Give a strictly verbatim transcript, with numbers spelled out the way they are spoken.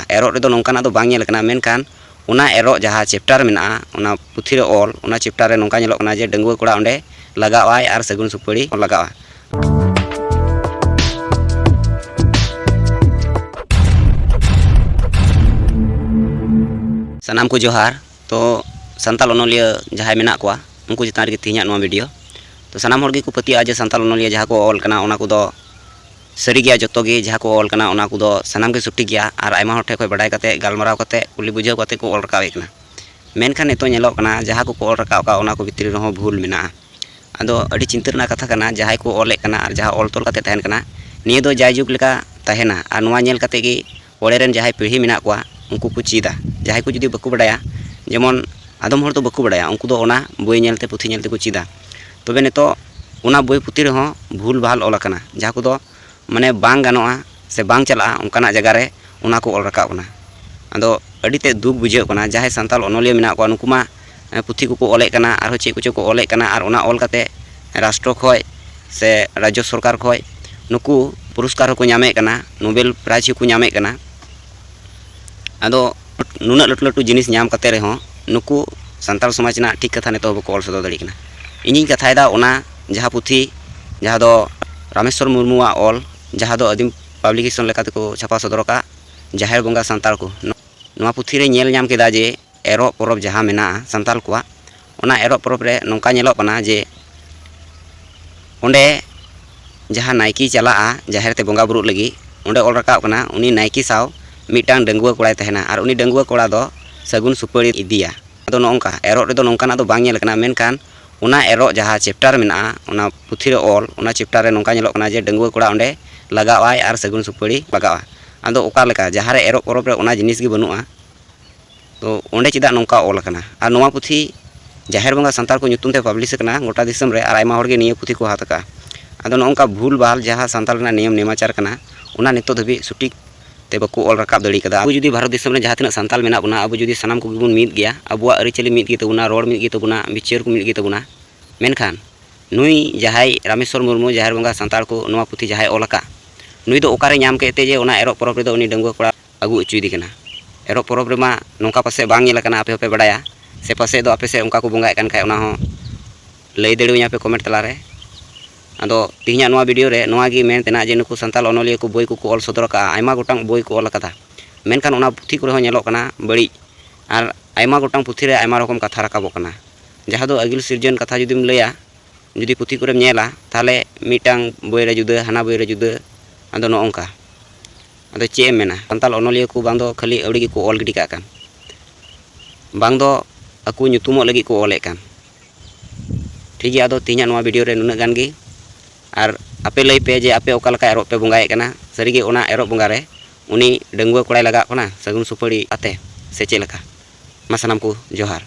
ᱮᱨᱚᱜ ᱨᱮᱫᱚ ᱱᱚᱝᱠᱟᱱᱟᱜ ᱫᱚ ᱵᱟᱝ ᱧᱮᱞ ᱟᱠᱟᱱᱟ, ᱢᱮᱱᱠᱷᱟᱱ ᱚᱱᱟ ᱮᱨᱚᱜ ᱡᱟᱦᱟᱸ ᱪᱮᱯᱴᱟᱨ ᱢᱮᱱᱟᱜᱼᱟ, ᱚᱱᱟ ᱯᱩᱛᱷᱤ ᱨᱮ ᱚᱞ, ᱚᱱᱟ ᱪᱮᱯᱴᱟᱨ ᱨᱮ ᱱᱚᱝᱠᱟ ᱧᱮᱞᱚᱜ ᱠᱟᱱᱟ ᱡᱮ ᱰᱟᱺᱜᱩᱣᱟᱹ ᱠᱚᱲᱟ ᱚᱸᱰᱮ ᱞᱟᱜᱟᱣᱟᱭ ᱟᱨ ᱥᱟᱹᱜᱩᱱ ᱥᱩᱯᱟᱹᱲᱤ ᱞᱟᱜᱟᱜᱼᱟ᱾ ᱥᱟᱱᱟᱢ ᱠᱚ ᱡᱚᱦᱟᱨ᱾ ᱛᱚ ᱥᱟᱱᱛᱟᱲ ᱚᱱᱚᱞᱤᱭᱟᱹ ᱡᱟᱦᱟᱸᱭ ᱢᱮᱱᱟᱜ ᱠᱚᱣᱟ, ᱩᱱᱠᱩ ᱪᱮᱛᱟᱱ ᱨᱮᱜᱮ ᱛᱮᱦᱮᱧᱟᱜ ᱱᱚᱣᱟ ᱵᱷᱤᱰᱤᱭᱳ᱾ ᱛᱚ ᱥᱟᱱᱟᱢ ᱦᱚᱲ ᱜᱮᱠᱚ ᱯᱟᱹᱛᱭᱟᱹᱜᱼᱟ ᱡᱮ ᱥᱟᱱᱛᱟᱲ ᱚᱱᱚᱞᱤᱭᱟᱹ ᱡᱟᱦᱟᱸ ᱠᱚ ᱚᱞ ᱠᱟᱱᱟ, ᱚᱱᱟ ᱠᱚᱫᱚ ᱥᱟᱹᱨᱤ ᱜᱮᱭᱟ, ᱡᱚᱛᱚ ᱜᱮ ᱡᱟᱦᱟᱸ ᱠᱚ ᱚᱞ ᱠᱟᱱᱟ ᱚᱱᱟ ᱠᱚᱫᱚ ᱥᱟᱱᱟᱢ ᱜᱮ ᱥᱚᱴᱷᱤᱠ ᱜᱮᱭᱟ ᱟᱨ ᱟᱭᱢᱟ ᱦᱚᱲ ᱴᱷᱮᱱ ᱠᱷᱚᱱ ᱵᱟᱰᱟᱭ ᱠᱟᱛᱮ, ᱜᱟᱞᱢᱟᱨᱟᱣ ᱠᱟᱛᱮ, ᱠᱩᱞᱤ ᱵᱩᱡᱷᱟᱹᱣ ᱠᱟᱛᱮ ᱠᱚ ᱚᱞ ᱨᱟᱠᱟᱵᱮᱫ ᱠᱟᱱᱟ᱾ ᱢᱮᱱᱠᱷᱟᱱ ᱱᱤᱛᱚᱜ ᱧᱮᱞᱚᱜ ᱠᱟᱱᱟ ᱡᱟᱦᱟᱸ ᱠᱚᱠᱚ ᱚᱞ ᱨᱟᱠᱟᱵ ᱠᱟᱜ ᱚᱱᱟ ᱠᱚ ᱵᱷᱤᱛᱨᱤ ᱨᱮᱦᱚᱸ ᱵᱷᱩᱞ ᱢᱮᱱᱟᱜᱼᱟ᱾ ᱟᱫᱚ ᱟᱹᱰᱤ ᱪᱤᱱᱛᱟᱹ ᱨᱮᱱᱟᱜ ᱠᱟᱛᱷᱟ ᱠᱟᱱᱟ, ᱡᱟᱦᱟᱸᱭ ᱠᱚ ᱚᱞᱮᱫ ᱠᱟᱱᱟ ᱟᱨ ᱡᱟᱦᱟᱸ ᱚᱞ ᱛᱚᱞ ᱠᱟᱛᱮ ᱛᱟᱦᱮᱱ ᱠᱟᱱᱟ, ᱱᱤᱭᱟᱹ ᱫᱚ ᱡᱟᱭᱡᱩᱜᱽ ᱞᱮᱠᱟ ᱛᱟᱦᱮᱱᱟ ᱟᱨ ᱱᱚᱣᱟ ᱧᱮᱞ ᱠᱟᱛᱮ ᱜᱮ ᱯᱚᱨᱮ ᱨᱮᱱ ᱡᱟᱦᱟᱸᱭ ᱯᱤᱲᱦᱤ ᱢᱮᱱᱟᱜ ᱠᱚᱣᱟ ᱩᱱᱠᱩ ᱠᱚ ᱪᱮᱫᱟ᱾ ᱡᱟᱦᱟᱸᱭ ᱠᱚ ᱡᱩᱫᱤ ᱵᱟᱠᱚ ᱵᱟᱰᱟᱭᱟ, ᱡᱮᱢᱚᱱ ᱟᱫᱚᱢ ᱦᱚᱲ ᱫᱚ ᱵᱟᱠᱚ ᱵᱟᱰᱟᱭᱟ, ᱩᱱᱠᱩ ᱫᱚ ᱚᱱᱟ ᱵᱳᱭ ᱧᱮᱞᱛᱮ, ᱯᱩᱛᱷᱤ ᱧᱮᱞ ᱛᱮᱠᱚ ᱪᱮᱫᱟ᱾ ᱛᱚᱵᱮ ᱱᱤᱛᱚᱜ ᱚᱱᱟ ᱵᱳᱭ ᱯᱩᱛᱷᱤ ᱨᱮᱦᱚᱸ ᱵᱷᱩᱞ ᱵᱷᱟᱞ ᱚᱞ ᱟᱠᱟᱱᱟ, ᱡᱟᱦᱟᱸ ᱠᱚᱫᱚ ᱢᱟᱱᱮ ᱵᱟᱝ ᱜᱟᱱᱚᱜᱼᱟ ᱥᱮ ᱵᱟᱝ ᱪᱟᱞᱟᱜᱼᱟ, ᱚᱱᱠᱟᱱᱟᱜ ᱡᱟᱭᱜᱟ ᱨᱮ ᱚᱱᱟ ᱠᱚ ᱚᱞ ᱨᱟᱠᱟᱵ ᱠᱟᱱᱟ᱾ ᱟᱫᱚ ᱟᱹᱰᱤ ᱛᱮᱫ ᱫᱩᱠ ᱵᱩᱡᱷᱟᱹᱜ ᱠᱟᱱᱟ, ᱡᱟᱦᱟᱸᱭ ᱥᱟᱱᱛᱟᱲ ᱚᱱᱚᱞᱤᱭᱟᱹ ᱢᱮᱱᱟᱜ ᱠᱚᱣᱟ, ᱱᱩᱠᱩ ᱢᱟ, ᱮ, ᱯᱩᱛᱷᱤ ᱠᱚᱠᱚ ᱚᱞᱮᱫ ᱠᱟᱱᱟ, ᱟᱨᱦᱚᱸ ᱪᱮᱫ ᱠᱚᱪᱚ ᱠᱚ ᱚᱞᱮᱫ ᱠᱟᱱᱟ, ᱟᱨ ᱚᱱᱟ ᱚᱞ ᱠᱟᱛᱮ ᱨᱟᱥᱴᱨᱚ ᱠᱷᱚᱡ ᱥᱮ ᱨᱟᱡᱽᱡᱚ ᱥᱚᱨᱠᱟᱨ ᱠᱷᱚᱡ ᱱᱩᱠᱩ ᱯᱩᱨᱚᱥᱠᱟᱨ ᱦᱚᱸᱠᱚ ᱧᱟᱢᱮᱫ ᱠᱟᱱᱟ, ᱱᱳᱵᱮᱞ ᱯᱨᱟᱭᱤᱡᱽ ᱦᱚᱸᱠᱚ ᱧᱟᱢᱮᱫ ᱠᱟᱱᱟ᱾ ᱟᱫᱚ ᱱᱩᱱᱟᱹᱜ ᱞᱟᱹᱴᱩ ᱞᱟᱹᱴᱩ ᱡᱤᱱᱤᱥ ᱧᱟᱢ ᱠᱟᱛᱮ ᱨᱮᱦᱚᱸ ᱱᱩᱠᱩ ᱥᱟᱱᱛᱟᱲ ᱥᱚᱢᱟᱡᱽ ᱨᱮᱱᱟᱜ ᱴᱷᱤᱠ ᱠᱟᱛᱷᱟ ᱱᱤᱛᱚᱜ ᱦᱚᱸ ᱵᱟᱠᱚ ᱚᱞ ᱥᱚᱫᱚᱨ ᱫᱟᱲᱮᱭᱟᱜ ᱠᱟᱱᱟ᱾ ᱤᱧᱤᱧ ᱠᱟᱛᱷᱟᱭᱮᱫᱟ ᱚᱱᱟ ᱡᱟᱦᱟᱸ ᱯᱩᱛᱷᱤ, ᱡᱟᱦᱟᱸ ᱫᱚ ᱨᱟᱢᱮᱥᱣᱚᱨ ᱢᱩᱨᱢᱩᱣᱟᱜ ᱚᱞ, ᱡᱟᱦᱟᱸ ᱫᱚ ᱟᱹᱫᱤᱢ ᱯᱟᱵᱽᱞᱤᱠᱮᱥᱚᱱ ᱞᱮᱠᱟ ᱛᱮᱠᱚ ᱪᱷᱟᱯᱟ ᱥᱚᱫᱚᱨ ᱟᱠᱟᱫ, ᱡᱟᱦᱮᱨ ᱵᱚᱸᱜᱟ ᱥᱟᱱᱛᱟᱲ ᱠᱚ᱾ ᱱᱚᱣᱟ ᱯᱩᱛᱷᱤ ᱨᱮ ᱧᱮᱞ ᱧᱟᱢ ᱠᱮᱫᱟ ᱡᱮ ᱮᱨᱚᱜ ᱯᱚᱨᱚᱵᱽ ᱡᱟᱦᱟᱸ ᱢᱮᱱᱟᱜᱼᱟ ᱥᱟᱱᱛᱟᱲ ᱠᱚᱣᱟᱜ, ᱚᱱᱟ ᱮᱨᱚᱜ ᱯᱚᱨᱚᱵᱽ ᱨᱮ ᱱᱚᱝᱠᱟ ᱧᱮᱞᱚᱜ ᱠᱟᱱᱟ ᱡᱮ ᱚᱸᱰᱮ ᱡᱟᱦᱟᱸ ᱱᱟᱭᱠᱮ ᱪᱟᱞᱟᱜᱼᱟ ᱡᱟᱦᱮᱨ ᱛᱮ ᱵᱚᱸᱜᱟ ᱵᱩᱨᱩᱜ ᱞᱟᱹᱜᱤᱫ, ᱚᱸᱰᱮ ᱚᱞ ᱨᱟᱠᱟᱵ ᱠᱟᱱᱟ ᱩᱱᱤ ᱱᱟᱭᱠᱮ ᱥᱟᱶ ᱢᱤᱫᱴᱟᱝ ᱰᱟᱺᱜᱩᱣᱟᱹ ᱠᱚᱲᱟᱭ ᱛᱟᱦᱮᱱᱟ ᱟᱨ ᱩᱱᱤ ᱰᱟᱺᱜᱩᱣᱟᱹ ᱠᱚᱲᱟ ᱫᱚ ᱥᱟᱹᱜᱩᱱ ᱥᱩᱯᱟᱹᱲᱤ ᱤᱫᱤᱭᱟ᱾ ᱟᱫᱚ ᱱᱚᱜᱼᱚ ᱱᱚᱝᱠᱟ ᱮᱨᱚᱜ ᱨᱮᱫᱚ ᱱᱚᱝᱠᱟᱱᱟᱜ ᱫᱚ ᱵᱟᱝ ᱧᱮᱞ ᱟᱠᱟᱱᱟ, ᱢᱮᱱᱠᱷᱟᱱ ᱚᱱᱟ ᱮᱨᱚᱜ ᱡᱟᱦᱟᱸ ᱪᱮᱯᱴᱟᱨ ᱢᱮᱱᱟᱜᱼᱟ, ᱚᱱᱟ ᱯᱩᱛᱷᱤ ᱨᱮ ᱚᱞ, ᱚᱱᱟ ᱪᱮᱯᱴᱟᱨ ᱨᱮ ᱱᱚᱝᱠᱟ ᱧᱮᱞᱚᱜ ᱠᱟᱱᱟ ᱡᱮ ᱰᱟᱺᱜᱩᱣᱟᱹ ᱠᱚᱲᱟ ᱚᱸᱰᱮ ᱞᱟᱜᱟᱣᱟᱭ ᱟᱨ ᱥᱟᱹᱜᱩᱱ ᱥᱩᱯᱟᱹᱲᱤ ᱞᱟᱜᱟᱜᱼᱟ᱾ ᱟᱫᱚ ᱚᱠᱟ ᱞᱮᱠᱟ ᱡᱟᱦᱟᱸ ᱨᱮ ᱮᱨᱚᱜ ᱯᱚᱨᱚᱵᱽ ᱨᱮ ᱚᱱᱟ ᱡᱤᱱᱤᱥ ᱜᱮ ᱵᱟᱹᱱᱩᱜᱼᱟ, ᱛᱚ ᱚᱸᱰᱮ ᱪᱮᱫᱟᱜ ᱱᱚᱝᱠᱟ ᱚᱞ ᱟᱠᱟᱱᱟ? ᱟᱨ ᱱᱚᱣᱟ ᱯᱩᱛᱷᱤ ᱡᱟᱦᱮᱨ ᱵᱚᱸᱜᱟ ᱥᱟᱱᱛᱟᱲ ᱠᱚ ᱧᱩᱛᱩᱢ ᱛᱮ ᱯᱟᱵᱽᱞᱤᱥ ᱟᱠᱟᱱᱟ ᱜᱚᱴᱟ ᱫᱤᱥᱚᱢ ᱨᱮ, ᱟᱨ ᱟᱭᱢᱟ ᱦᱚᱲ ᱜᱮ ᱱᱤᱭᱟᱹ ᱯᱩᱛᱷᱤ ᱠᱚ ᱦᱟᱛ ᱟᱠᱟᱫᱼᱟ᱾ ᱟᱫᱚ ᱱᱚᱜᱼᱚ ᱱᱚᱝᱠᱟ ᱵᱷᱩᱞ ᱵᱷᱟᱞ ᱡᱟᱦᱟᱸ ᱥᱟᱱᱛᱟᱲ ᱨᱮᱱᱟᱜ ᱱᱤᱭᱚᱢ ᱱᱮᱢᱟᱪᱟᱨ ᱠᱟᱱᱟ, ᱚᱱᱟ ᱱᱤᱛᱚᱜ ᱫᱷᱟᱹᱵᱤᱡ ᱥᱚᱴᱷᱤᱠ ᱛᱮ ᱵᱟᱠᱚ ᱚᱞ ᱨᱟᱠᱟᱵ ᱫᱟᱲᱮ ᱠᱟᱫᱟ᱾ ᱟᱵᱚ ᱡᱩᱫᱤ ᱵᱷᱟᱨᱚᱛ ᱫᱤᱥᱚᱢ ᱨᱮ ᱡᱟᱦᱟᱸ ᱛᱤᱱᱟᱹᱜ ᱥᱟᱱᱛᱟᱲ ᱢᱮᱱᱟᱜ ᱵᱚᱱᱟ, ᱟᱵᱚ ᱡᱩᱫᱤ ᱥᱟᱱᱟᱢ ᱠᱚᱜᱮ ᱵᱚᱱ ᱢᱤᱫ ᱜᱮᱭᱟ, ᱟᱵᱚᱣᱟᱜ ᱟᱹᱨᱤᱪᱟᱹᱞᱤ ᱢᱤᱫ ᱜᱮ ᱛᱟᱵᱚᱱᱟ, ᱨᱚᱲ ᱢᱤᱫ ᱜᱮ ᱛᱟᱵᱚᱱᱟ, ᱵᱤᱪᱟᱹᱨ ᱠᱚ ᱢᱤᱫ ᱜᱮ ᱛᱟᱵᱚᱱᱟ, ᱢᱮᱱᱠᱷᱟᱱ ᱱᱩᱭ ᱡᱟᱦᱟᱸᱭ ᱨᱟᱢᱮᱥᱣᱚᱨ ᱢᱩᱨᱢᱩ, ᱡᱟᱦᱮᱨ ᱵᱚᱸᱜᱟ ᱥᱟᱱᱛᱟᱲ ᱠᱚ, ᱱᱚᱣᱟ ᱯᱩᱛᱷᱤ ᱡᱟᱦᱟᱸᱭ ᱚᱞ ᱟᱠᱟᱫ, ᱱᱩᱭ ᱫᱚ ᱚᱠᱟᱨᱮ ᱧᱟᱢ ᱠᱮᱫ ᱛᱮ ᱡᱮ ᱚᱱᱟ ᱮᱨᱚᱜ ᱯᱚᱨᱚᱵᱽ ᱨᱮᱫᱚ ᱩᱱᱤ ᱰᱟᱺᱜᱩᱣᱟᱹ ᱠᱚᱲᱟ ᱟᱹᱜᱩ ᱚᱪᱚᱭᱮᱫᱮ ᱠᱟᱱᱟ᱾ ᱮᱨᱚᱜ ᱯᱚᱨᱚᱵᱽ ᱨᱮᱢᱟ ᱱᱚᱝᱠᱟ ᱯᱟᱥᱮᱡ ᱵᱟᱝ ᱧᱮᱞ ᱟᱠᱟᱱᱟ, ᱟᱯᱮ ᱦᱚᱸᱯᱮ ᱵᱟᱲᱟᱭᱟ ᱥᱮ ᱯᱟᱥᱮᱡ ᱫᱚ ᱟᱯᱮ ᱥᱮᱫ ᱚᱱᱠᱟ ᱠᱚ ᱵᱚᱸᱜᱟᱭᱮᱫ ᱠᱟᱱ ᱠᱷᱟᱡ ᱚᱱᱟ ᱦᱚᱸ ᱞᱟᱹᱭ ᱫᱟᱲᱮᱣᱟᱹᱧᱟ ᱯᱮ ᱠᱚᱢᱮᱱᱴ ᱛᱟᱞᱟᱨᱮ᱾ ᱟᱫᱚ ᱛᱮᱦᱮᱧᱟᱜ ᱱᱚᱣᱟ ᱵᱷᱤᱰᱤᱭᱳ ᱨᱮ ᱱᱚᱣᱟ ᱜᱮ ᱢᱮᱱ ᱛᱮᱱᱟᱜ ᱡᱮ ᱱᱩᱠᱩ ᱥᱟᱱᱛᱟᱲ ᱚᱱᱚᱞᱤᱭᱟᱹ ᱠᱚ ᱵᱳᱭ ᱠᱚᱠᱚ ᱚᱞ ᱥᱚᱫᱚᱨ ᱟᱠᱟᱫᱼᱟ, ᱟᱭᱢᱟ ᱜᱚᱴᱟᱝ ᱵᱳᱭ ᱠᱚ ᱚᱞ ᱟᱠᱟᱫᱟ, ᱢᱮᱱᱠᱷᱟᱱ ᱚᱱᱟ ᱯᱩᱛᱷᱤ ᱠᱚᱨᱮ ᱦᱚᱸ ᱧᱮᱞᱚᱜ ᱠᱟᱱᱟ ᱵᱟᱹᱲᱤᱡ, ᱟᱨ ᱟᱭᱢᱟ ᱜᱚᱴᱟᱝ ᱯᱩᱛᱷᱤ ᱨᱮ ᱟᱭᱢᱟ ᱨᱚᱠᱚᱢ ᱠᱟᱛᱷᱟ ᱨᱟᱠᱟᱵᱚᱜ ᱠᱟᱱᱟ, ᱡᱟᱦᱟᱸ ᱫᱚ ᱟᱹᱜᱤᱞ ᱥᱤᱨᱡᱚᱱ ᱠᱟᱛᱷᱟ ᱡᱩᱫᱤᱢ ᱞᱟᱹᱭᱟ, ᱡᱩᱫᱤ ᱯᱩᱛᱷᱤ ᱠᱚᱨᱮᱢ ᱧᱮᱞᱟ, ᱛᱟᱦᱚᱞᱮ ᱢᱤᱫᱴᱟᱝ ᱵᱳᱭ ᱨᱮ ᱡᱩᱫᱟᱹ, ᱦᱟᱱᱟ ᱵᱳᱭ ᱨᱮ ᱡᱩᱫᱟᱹ᱾ ᱟᱫᱚ ᱱᱚᱜᱼᱚ ᱱᱚᱝᱠᱟ᱾ ᱟᱫᱚ ᱪᱮᱫ ᱮᱢ ᱢᱮᱱᱟ, ᱥᱟᱱᱛᱟᱲ ᱚᱱᱚᱞᱤᱭᱟᱹ ᱠᱚ ᱵᱟᱝ ᱫᱚ ᱠᱷᱟᱹᱞᱤ ᱟᱹᱣᱲᱤ ᱜᱮᱠᱚ ᱚᱞ ᱜᱤᱰᱤ ᱠᱟᱜ ᱠᱟᱱ, ᱵᱟᱝ ᱫᱚ ᱟᱠᱚ ᱧᱩᱛᱩᱢᱚᱜ ᱞᱟᱹᱜᱤᱫ ᱠᱚ ᱚᱞᱮᱫ ᱠᱟᱱ᱾ ᱴᱷᱤᱠ ᱜᱮᱭᱟ, ᱟᱫᱚ ᱛᱮᱦᱮᱧᱟᱜ ᱱᱚᱣᱟ ᱵᱷᱤᱰᱤᱭᱳ ᱨᱮ ᱱᱩᱱᱟᱹᱜ ᱜᱟᱱ ᱜᱮ᱾ ᱟᱨ ᱟᱯᱮ ᱞᱟᱹᱭ ᱯᱮ ᱡᱮ ᱟᱯᱮ ᱚᱠᱟ ᱞᱮᱠᱟ ᱮᱨᱚᱜ ᱯᱮ ᱵᱚᱸᱜᱟᱭᱮᱫ ᱠᱟᱱᱟ, ᱥᱟᱹᱨᱤᱜᱮ ᱚᱱᱟ ᱮᱨᱚᱜ ᱵᱚᱸᱜᱟ ᱨᱮ ᱩᱱᱤ ᱰᱟᱺᱜᱩᱣᱟᱹ ᱠᱚᱲᱟᱭ ᱞᱟᱜᱟᱜ ᱠᱟᱱᱟ ᱥᱟᱹᱜᱩᱱ ᱥᱩᱯᱟᱹᱲᱤ ᱟᱛᱮ ᱥᱮ ᱪᱮᱫ ᱞᱮᱠᱟ? ᱢᱟ ᱥᱟᱱᱟᱢ ᱠᱚ ᱡᱚᱦᱟᱨ᱾